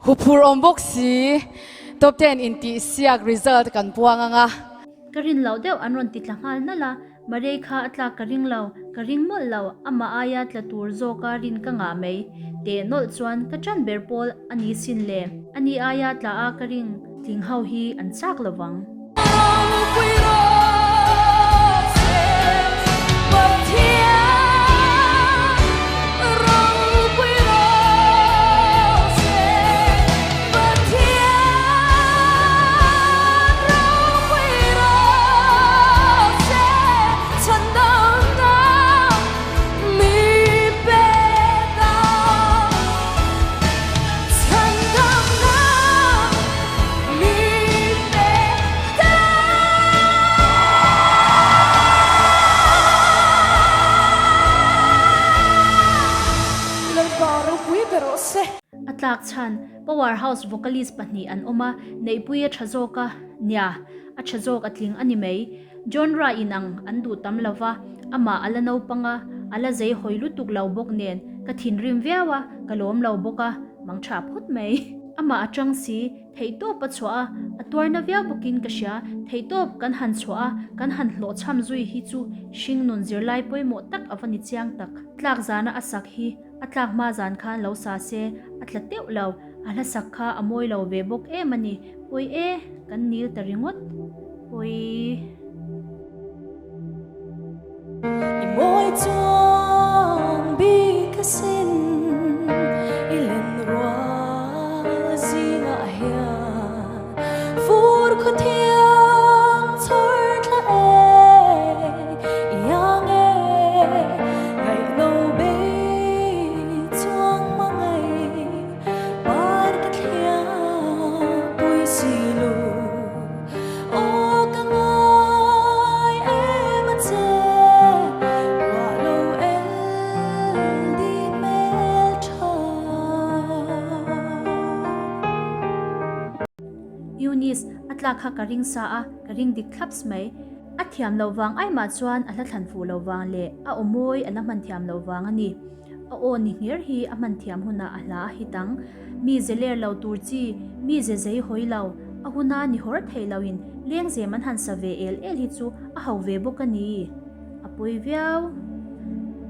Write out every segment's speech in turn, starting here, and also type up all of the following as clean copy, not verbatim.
Huphurh awm bawk si, Top ten intihsiak result kan puang ang a. Ka rin loh deuh an rawn ti tla nghal nalh a, Marei kha a tlak ka ring lo, ka ring mawlh lo, amah aia tla tur zawka rin ka ngah mai. Teh nawlh chuan ka ṭan ber pawl a ni sin le, ani aia tla a ka ring tling ho hi an chak lo vang. A tlak chhan Power House vocalist pahnih an awm a, Neihpui a tha zawk a, nia, a tha zawk a tling a ni mai. Genre inang an duh tam lo va, amah a la naupang a, a la zei hawi lutuk lo bawk nen ka thinrim viau a, ka lawm lo bawk a, mang tha phawt mai. Amah a tang si, theihtawp a chhuah a, a tuarna viau bawkin ka hria, theihtawp kan han chhuah a, kan han hlawhchham zui hi chu hringnun zirlai pawimawh tak a va ni chiang tak. Tlak zana a sak hi a tlak hma zan khan lo sa se, a tla teuh lo, a hla sak kha a mawi lo ve bawk em a ni. Pawi e, kan nil ta ringawt. Pawi. I mawi chuang bik asin, i len rual zingah hian fur khaw thiang chhawr thla e, i ang e, ngaihno bei chuang hmangaih. Par ka thliah pui si lo, aw ka ngai em a che, ruah lo el di hmel tha. Eunice, a tlak kha ka ring sa a, ka ring dik thlaps mai. A thiam loh vang ai mah chuan a hla thlan fuh loh vang leh a aw mawi a la hman thiam loh vang a ni. A aw ni ngher hi a hman thiam hunah a hla a hit ang. Mi ze ler lo tur chi, mi ze zei hawi lo, a huna ni hawr thei loin lengzem an han sa ve el el hi chu a ho ve bawk a ni. A pawi viau.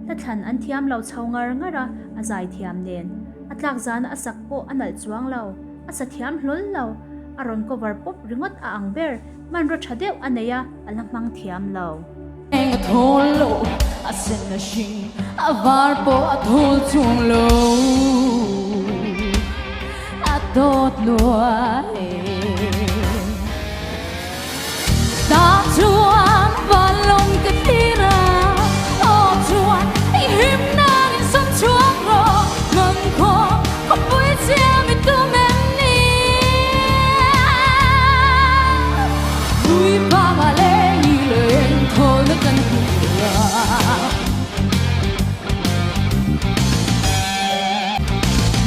Hla thlan an thiam lo chho ngar ngar a, a zai thiam nen. A tlak zana a sak pawh a nalh chuang lo. A sa thiam hlawl lo. A rawn cover pawp ringawt a ang ber. Hmanraw tha deuh a nei a, a la hmang thiam lo. Eng a thawl lo, a sen a hring, a var pawh a thawl chuang lo, a dawt lua e. Ta chuan van lawng ka thlir a, aw chuan i him nan in sawm chhuak rawh, ngang khaw khawpui chiam i tum em ni? Lui panga leng i leng thawlna kan hmu a.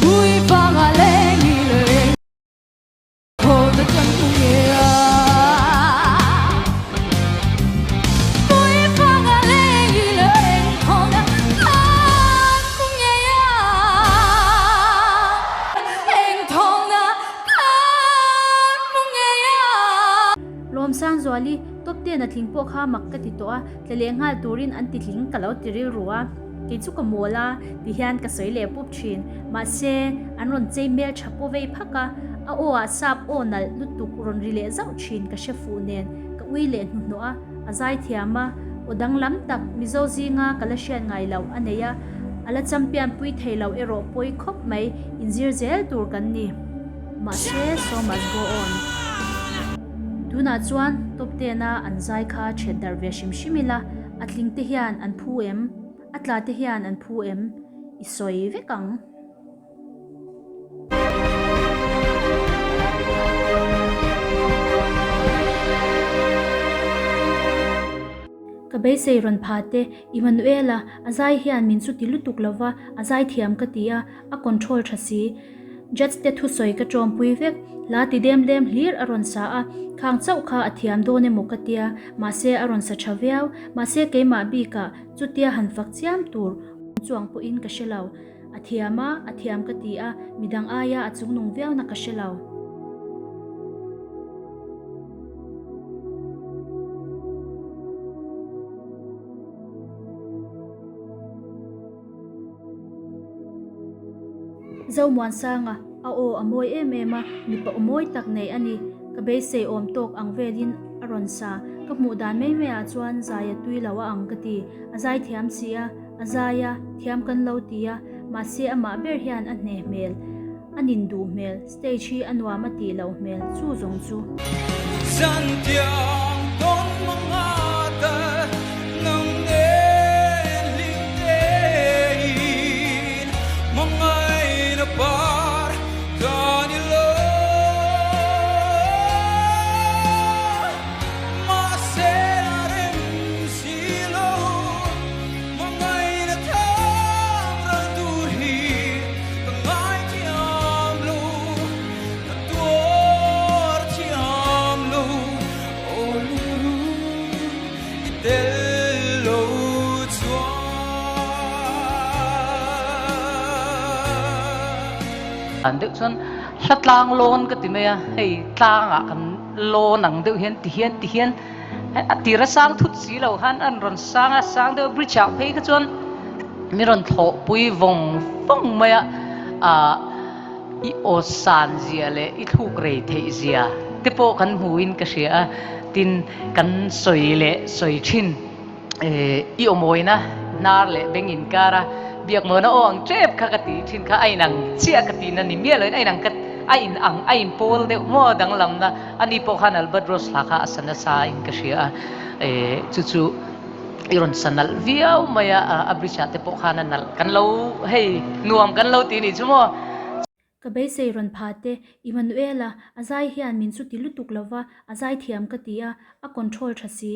Lui panga leng i leng thawlna kan hmu nge a. Lui panga leng i leng thawlna kan hmu nge a. Eng thawlna kan hmu ngei a. Lawmsangzuali, Top ten a tling pawh kha mak ka ti tawh a, tla leh nghal turin an ti tling ka lo ti rilru a, kei chu ka mawl a ti hian ka sawi leh pup thin. Mahse, an rawn chei hmel tha paw vei phak a, a aw ah sap aw nalh lutuk rawn ri leh zauh thin ka hre fuh nen ka ui leh hnuhnawh a, a zai thiam a, aw danglam tak Mizo zinga ka la hriat ngai loh a nei a, a la champion pui thei lo erawh pawi khawp mai, inzir zel tur kan ni. Mahse, so must go on. Tunah chuan top ten a an zai kha ṭhet darh ve hrim hrim ila, a tling te hian an phu em? A tla te hian an phu em? I sawi vek ang. Ka beisei rawn pha te, Immanuela, a zai hian min chuti lutuk lova, a zai thiam ka ti a, a control tha si. Judge te thusawi ka tawmpui vek, hla ti dem lem hlir a rawn sa a, khang chauh kha a thiam dawn emaw ka tia, mahse a rawn sa tha viau, mahse keimah bikah chutia han fak chiam tur chuang pawhin ka hre lo. A thiam a, a thiam ka ti a, midang aia a chungnung viauna ka hre lo. Zomuansanga, a aw a mawi em em a, mipa aw mawi tak nei a ni. Ka beisei awm tawk ang velin a rawn sa. Ka hmuh dan mai maiah chuan zai a tui lo a ang ka ti. A zai thiam si a, a zai a, thiam kan lo ti a, mahse amah ber hian a hne hmel, a nin duh hmel, stage hi a nuam a tih loh hmel, chu zawng chu. Zantiang tawn mangata nang nen hlim tein mangaina par ka ni lo. Mahse a rem si lo mangaina thang ral tur hi ka ngaithiam lo. Ka tuar thiam lo aw lungru i tel lo chuan. An deuh chuan hla tlang lawn ka ti mai a, hei tlangah kan lawn ang deuh hian ti hian ti hian a tir a sang thut si lo khan an rawn sang a, sang deuh bridge ah phei kha chuan mi rawn thlawhpui vawng vawng mai a, ah. I aw san zia leh i thluk rei theih zia te pawh kan hmuin ka hria a, tin kan sawi leh sawi thin i aw mawina hnar leh beng inkar a biakmawna aw ang tep kha ka ti thin kha a inang chiah ka tihna ni miah loin a inang ka a inang a inpawl deuh maw danglamna ani pawh khan Albert Rose hla kha a sa nasa in ka hria a chu chu i rawn sa nalh viau mai a, a bridge ah te pawh khan a nalh kan lo hei nuam kan lo ti nih chu maw. Ka beisei rawn pha te, Emmanuela, a zai hian min chu ti lutuk lo va, a zai thiam ka ti a, a control tha si.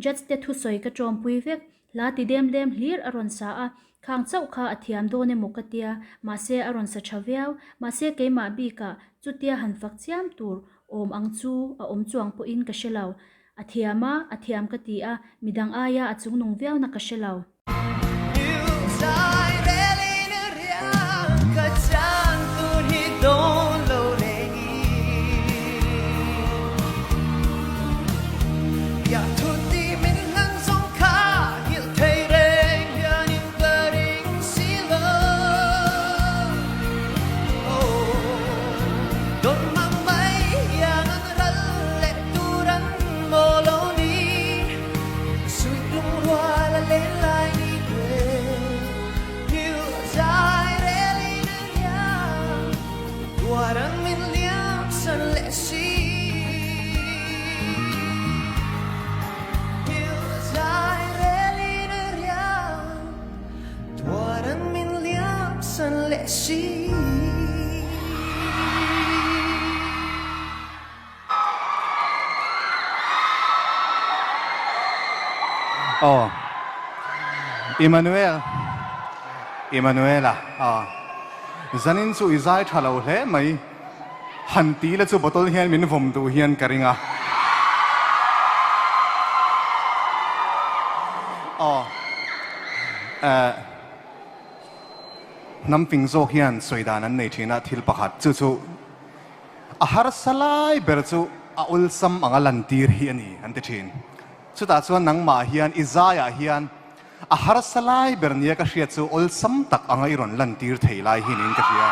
Judge te thusawi ka tawmpui vek, hla ti dem lem hlir a rawn sa a, khang chauh kha a thiam dawn emaw ka tia, mahse a rawn sa tha viau, mahse keimah bikah chutia han fak chiam tur awm ang chu a awm chuang pawhin ka hre lo. A thiam a, a thiam ka ti a, midang aia a chungnung viauna ka hre lo. Ral leh tur an maw lo ni, Suih lungrual a len lai ni te, Hil zai rel in a riang, Tuar ang min liam san leh si. Hil zai rel in a riang, Tuar ang min liam san leh si. Aw Emmanuel Emmanuela aw Zanin chu i zai tha lo hle mai han ti la chu bottle hian min vawm duh hian ka ring a aw eh hnam fing zawk hian sawi dan an nei thin a thil pakhat chu chu A harsa lai ber chu a awlsam anga lantir hi a ni an ti thin. Chutah chuan nangmah hian i zaiah hian a harsa lai ber nia ka hriat chu awlsam tak anga i rawn lantir thei lai hi niin ka hria.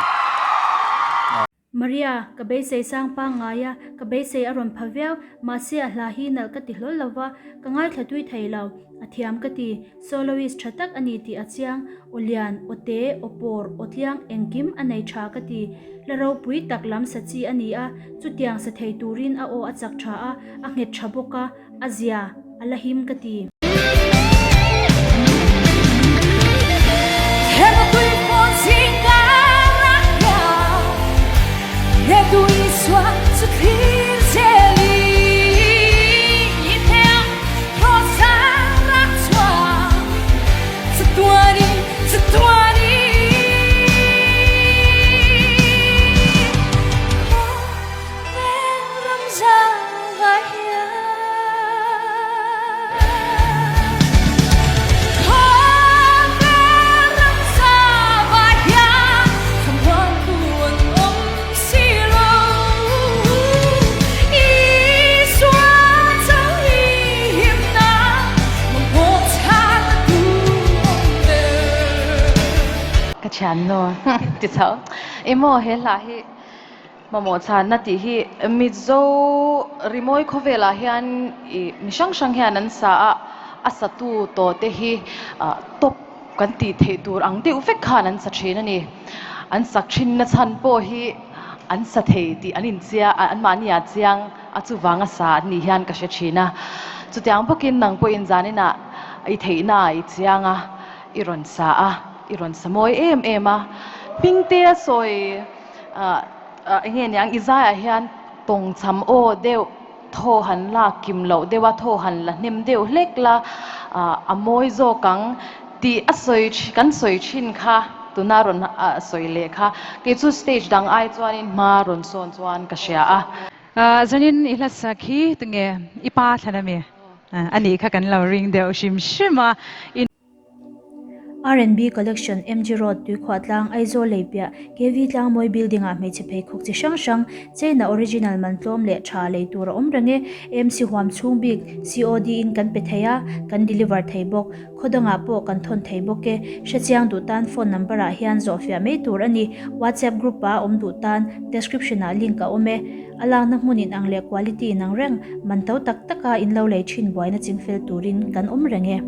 Maria, ka beisei sang pangngai a, ka beisei a rawn pha viau, mahse a hla hi nalh ka ti hlawl lo va, ka ngaithla tui thei lo. A thiam ka ti. Soloist tha tak a ni tih a chiang. Aw lian, aw te, aw pawr, aw tliang engkim a nei tha ka ti. Hla ropui tak lam sa chi a ni a, chutiang sa thei turin a aw a chak tha a, a nghet tha bawk a, a zia, a la him ka ti. Thiannu ti chho. I maw he hla hi mamawh chhanna tih hi Mizo rimawi khawvelah hian i mi hrang hrang hian an sa a, a satu tawh te hi top kan tih theih tur ang deuh vek khan an sa thin a ni. An sak thinna chhan pawh hi an sa thei tih an inchia anmahni ah chiang a chuvanga sa an nih hian ka hre thin a. Chutiang bawkin nang pawhin zaninah i theihna ah i chiang a. I rawn sa a, i rawn sa mawi em em a. Hmingtea sawi eng nge niang i zaiah hian tawng cham aw deuh, thaw han lak kim loh deuh a, thaw han la hnem deuh hlek la, a mawi zawk ang tih a sawi kan sawi thin kha tuna rawn sawi leh kha kei chu stage dang ai chuanin hma rawn sawn chuan ka hria a. Zanin i hla sak hi tunge i pa thlan ami? A nih kha kan lo ring deuh hrim hrim a. R&B Collection, MG Road, Tuikhuahtlang, Aizawl lei piah, KV Tlangmawi Building ah hmeichhe pheikhawk chi hrang hrang, China original man tlawm leh tha lei tur a awm reng e. AMC huam chhung bik COD in kan pe thei a, kan deliver thei bawk. Khaw dangah pawh kan thawn thei bawk e. Hrechiang duh tan phone number ah hian zawhfiah mai tur a ni. WhatsApp group ah awm duh tan description ah link a awm e. A lakna hmun in ang leh quality in ang reng, man to tak taka in lo lei thin buaina chingfel turin kan awm reng e.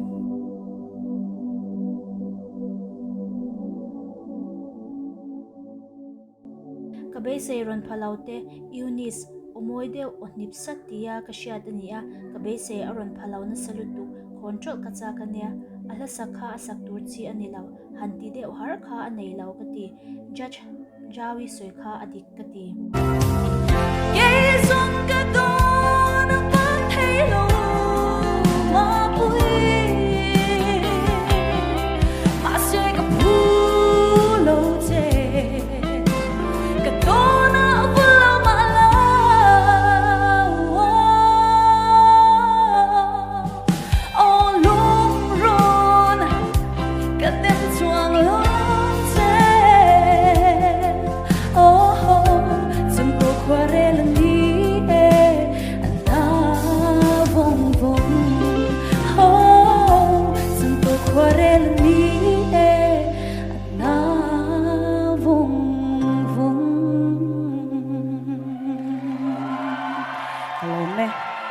Ka beisei rawn pha lo te, Eunice, aw mawi deuh, aw hnip sat tia ka hriat a ni a, ka beisei a rawn pha lo nasa lutuk, khawn tawlh ka chak a nia, a hla sak kha a sak tur chi a ni lo, han ti deuh har kha a nei lo ka ti, Judge Jaui sawi kha a dik ka ti.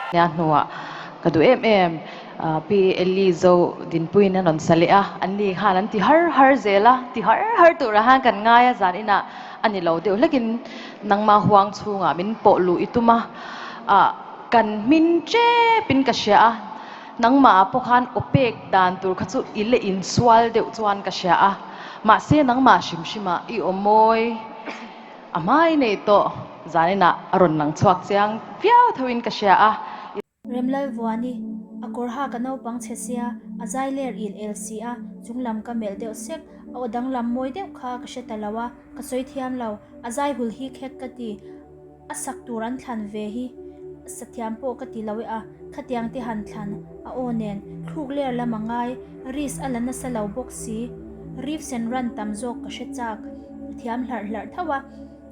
Nia hnuah ka duh em em. Pi Ellie zo dinpuiin an rawn sa leh a, an ni khan an ti har har zel a, ti har har turah khan kan ngai a, zan inah a ni lo deuh hlekin nangmah huang chhungah min pawh luh i tum a, ah kan hmin tepin ka hria a, nangmah pawh khan aw pek dan tur kha chu i la insual deuh chuan ka hria a, mahse nangmah hrim hrimah i aw mawi a hmai nei tawh zan inah a rawn lang chhuak chiang viau thoin ka hria a. Remlalvuani, A kawr ha ka naupang chhe sia, a zai ler il el si a, chung lam ka melh deuh sek, a aw danglam mawi deuh kha ka hre ta lo a, ka sawi thiam lo, a zai hul hi khek ka ti, a sak tur an thlan ve hi sa thiam pawh ka ti lo e a, khatiang te han thlan, a aw nen, thluk ler lam a ngai, risk a la nasa lo bawk si, riffs and run tam zawk ka hre chak, a thiam hlarh hlarh tho a.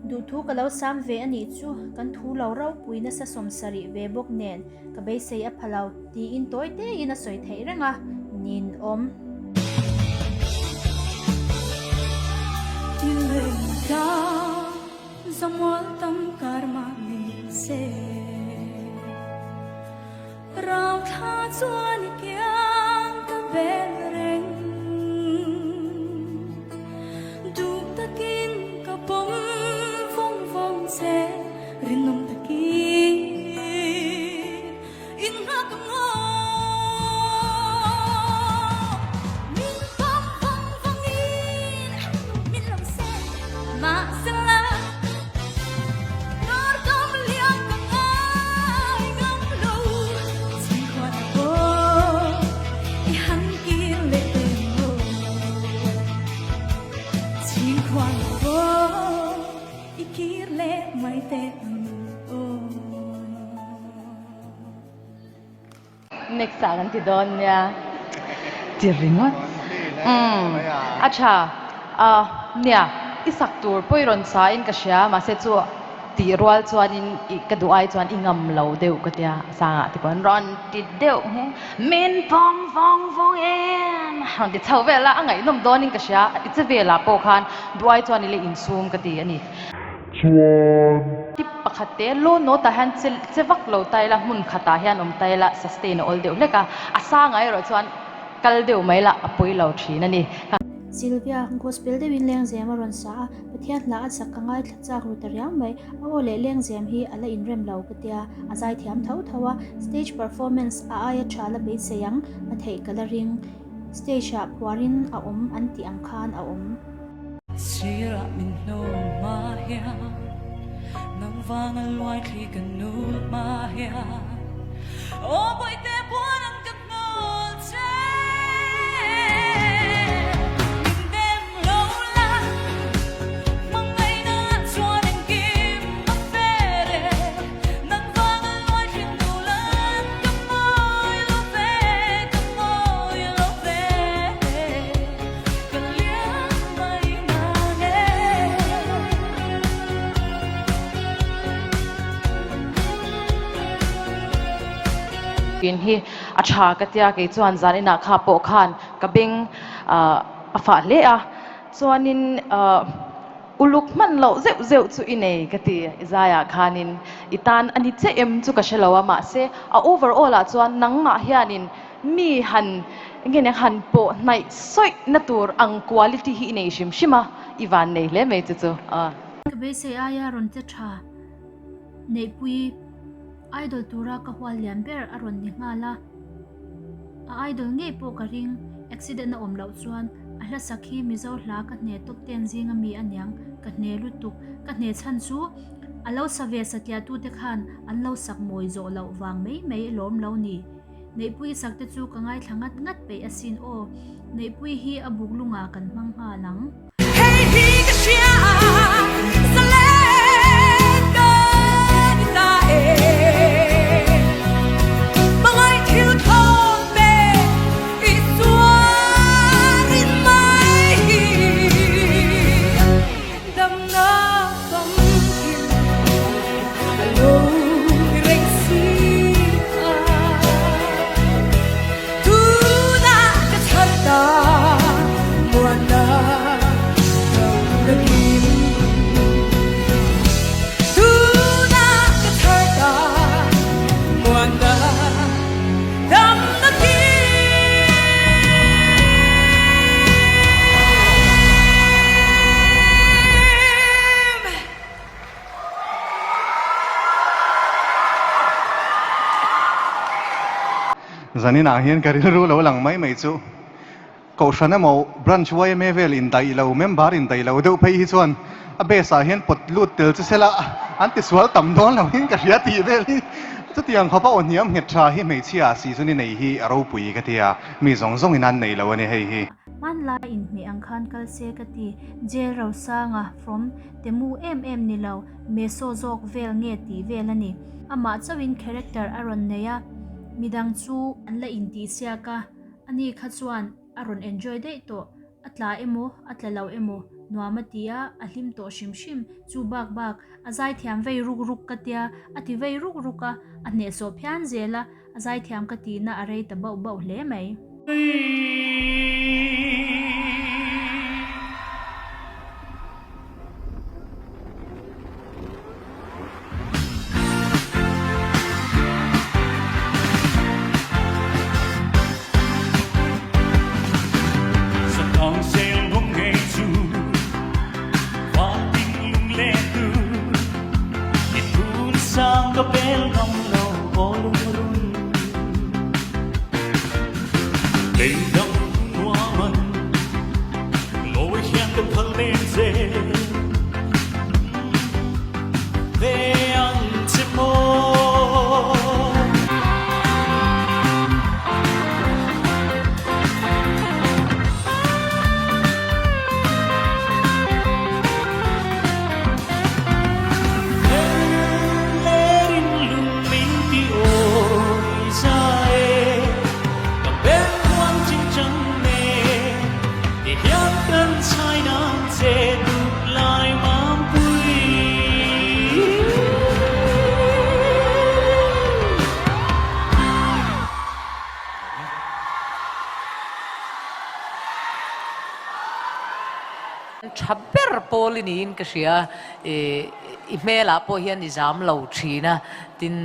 Duhthu ka lo sam ve a nih chu kan thu lo ropui nasa sawmsarih ve bawk nen ka beisei a pha lo tiin tawi tein a sawi theih reng a, nin awm. Next ah kan ti dawn nia ti ringawt. Umm a tha a nia i sak tur pawh i rawn sa in ka hria mahse chu. Tih rual chuanin i ka duh ai chuan i ngam lo deuh ka tia sangah te pawh rawn ti deuh hi min pawm vawng vawng em rawn ti chho vel a, a ngaihnawm dawnin ka hria i che velah pawh khan duh ai chuan i la insum ka ti a ni. Chuan. Tip pakhat te low note ah hian che che vak lo ta ila hmun khatah hian awm ta ila sustain a awl deuh hlek a, a sangah erawh chuan kal deuh mai la a pawi lo thin a ni. Sylvia, Gospel deuhin lengzem a rawn sa a, Pathian hla a sak ka ngaithla chak ru ta riau mai, a aw leh lengzem hi a la inrem lo ka tia, a zaithiam tho tho a, stage performance a aia tha la beisei ang, a theih ka la ring, stage ah phuarin a awm an tih ang khan a awm. Sirah min hnu hma hian nang vanga luai thli ka nul hma hian aw bawihte puan ang ka hnawl che min dem lo la hmangaihna chuan engkim a fer e nang vanga luai thli nul ang ka mawi lo ve ka mawi lo ve. In hi a tha ka tia kei chuan zan inah kha pawh khan ka beng a fah hle a chuanin uluk hman loh zeuh zeuh chu i nei ka ti i zaiah khanin i tan a ni che em chu ka hre lo a mahse a overall ah chuan nangmah hianin Mi han enge nia han pawh hnaih sawih na tur ang quality hi i nei hrim hrim a, i van nei hle mai chu chu a. Ka beisei aia rawn che tha Neihpui idol tura ka hual lian ber a rawn ni nghal a, a idol ngei pawh ka ring, accident a awm loh chuan a hla sak hi Mizo hla ka hne top ten zinga mi aniang ka hne lutuk, ka hne chhan chu a lo sa ve satliah tute khan an lo sak mawi zawh loh vang mai mai lawm lo ni. Neihpui sak te chu ka ngaithla ngat ngat peih asin aw. Neihpui hi a buk lungah kan hmang nghal ang. Hei hi ka hria a, zalen ka ni ta e. Hmangaih thil thawn ve i chuarin mai hi damna famkim a lo ni reng si a. Tunah ka chhar ta muanna ka kim. Tunah ka chhar ta muanna damna kim. Zaninah hian ka rilru lo lang mai mai chu Kohhran emaw Branch yma vel indaih lo, member indaih lo deuh phei hi chuan a base ah hian pawt lut tel che sela an tisual tam dawn lo in ka hria tih vel hi chutiang khawpa aw hniam nghet tha hi hmeichhia season i nei hi a ropui ka ti a, mi zawng zawng in an nei lo a ni hei hi. Hmanlai inhmeh ang khan kal se ka ti, Jail Rosanga from Temu em em ni lo, Meso zawk vel nge tih vel a ni. Amah chauhin character a rawn nei a, midang chu an la intihsiak a, ani kha chuan a rawn enjoy daih tawh, a tla emaw a tla lo emaw nuam a ti a, a hlim tawh hrim hrim, chu bak bak a zaithiam vei ruk ruk ka tia, a ti vei ruk ruk a, a hnehsawh phian zel a, A zaithiam ka tihna a rei ta bauh bauh hle mai. pawl i niin ka hria a, i hmelah pawh hian i zam lo thin a, tin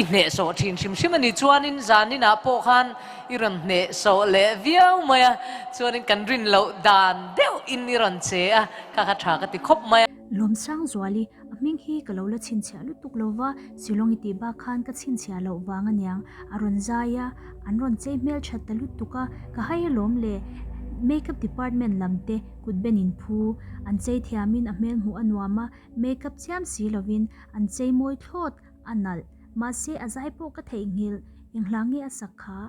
i hnehsawh thin hrim hrim a ni. Chuanin zaninah pawh khan i rawn hnehsawh leh viau mai a, chuanin kan rin loh dan deuhin i rawn che a, kha kha tha ka ti khawp mai a. Lawmsangzuali, a hming hi ka lo la chhinchhiah lutuk lo va, Shillong i tih bak khan ka chhinchhiah loh vang aniang, a rawn zai a, an rawn chei hmel that ta lutuk a, ka hai alawm le, Makeup department lam te kut ben in phu, an chei thiamin a hmel hmuh a nuam a, makeup chiam si lovin an chei mawi thlawt a nalh, mahse a zai pawh ka theihnghilh, eng hla nge a sak kha?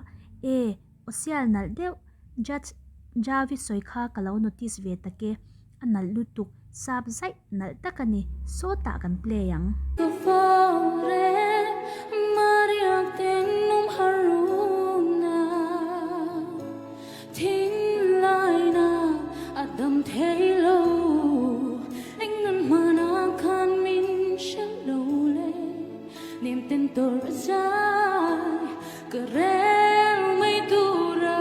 E, Osial nalh deuh, Judge Javi sawi kha ka lo notice ve tak e. A nalh lutuk, sap zaih nalh tak a ni, sawtah kan play ang. Ka vang reng Maria tenawm haruna Thinlaina a dam thei lo Eng nun hmana khan min hre lo le Nem ten tawrh zai ka rel mai tura.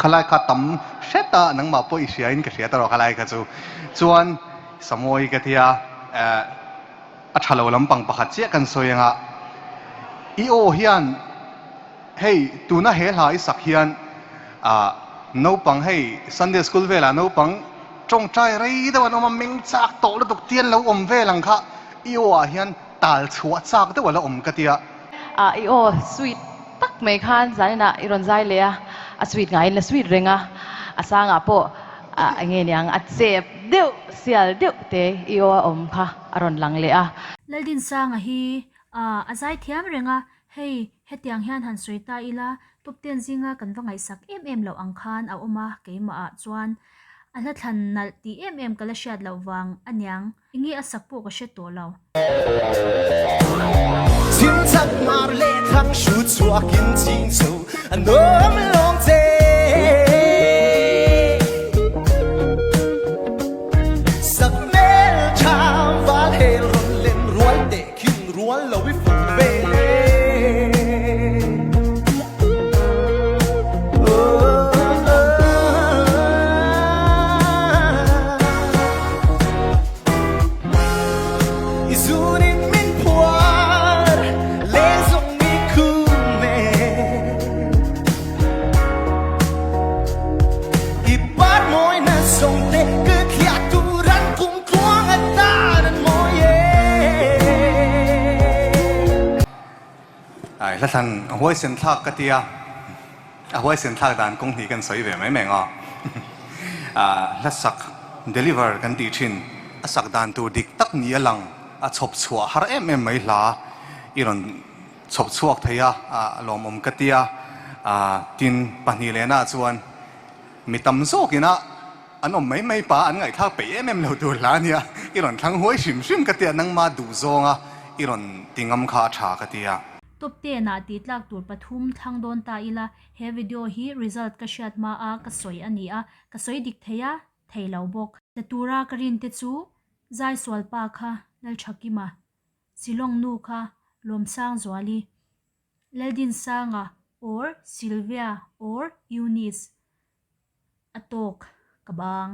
Khalai kha tam hret a nangmah pawh i hria in ka hria ta rawh khalai kha chu chuan Samawi ka tia eh a tha lo lampang pakhat chiah kan sawi anga i aw hian hei tuna he hla i sak hian ah naupang hei Sunday school velah naupang tawngtai rei deuh an awm a meng chak tawh lutuk tian lo awm vel ang kha i aw ah hian tal chhuah chak deuh a la awm ka tia. Ah i aw sweet tak mai khan zaninah i rawn zai leh a, a sweet ngaiin la sweet reng a, a sangah pawh ah enge niang a chep deuh sial deuh te i aw a awm kha a rawn lang leh a. Laldinsanga hi ah a zai thiam reng a, hei Hetiang hian han sawi ta ila, top ten zinga kan va ngaihsak em em loh ang khan a awm a, keimahah chuan a hla thlan nalh tih em em ka la hriat loh vang aniang, enge a sak pawh ka hre tawh lo. Chim chak mar leh thlang hrut chhuakin ching cho a nuam lawng che. Sak hmel tha val hel rawn len rual teh Khin rual lo i fuh vel e. I zunin min phuar leng zawng mi khum e. I par mawina zawng te ka thliah tur an kum tluang atan an mawi e. Ai hla thlan a huaisen thlak ka tia, a huaisen thlak dan kawng hnih kan sawi ve mai mai ang a. Hla sak deliver kan tih thin, a sak dan tur dik tak ni a lang, a chhawp chhuah har em em mai hla i rawn Chhawp chhuak thei a, a lawmawm ka tia. Tin, pahnih lehna chuan mi tam zawkina an awm mai mai pa an ngaihthlak peih em em lo tur hla ania, i rawn thlang huai hrim hrim ka tia, nangma duh zawnga i rawn ti ngam kha a tha ka tia. Top ten ah tih tlak tur pathum thlang dawn ta ila, he video hi result ka hriat hma a ka sawi a ni a, ka sawi dik thei a, thei lo bawk. Tla tura ka rin te chu Zaisualpa kha Lalthakima Shillong nu kha Lawmsangzuali, Laldinsanga or Sylvia or Eunice a tawk ka bang.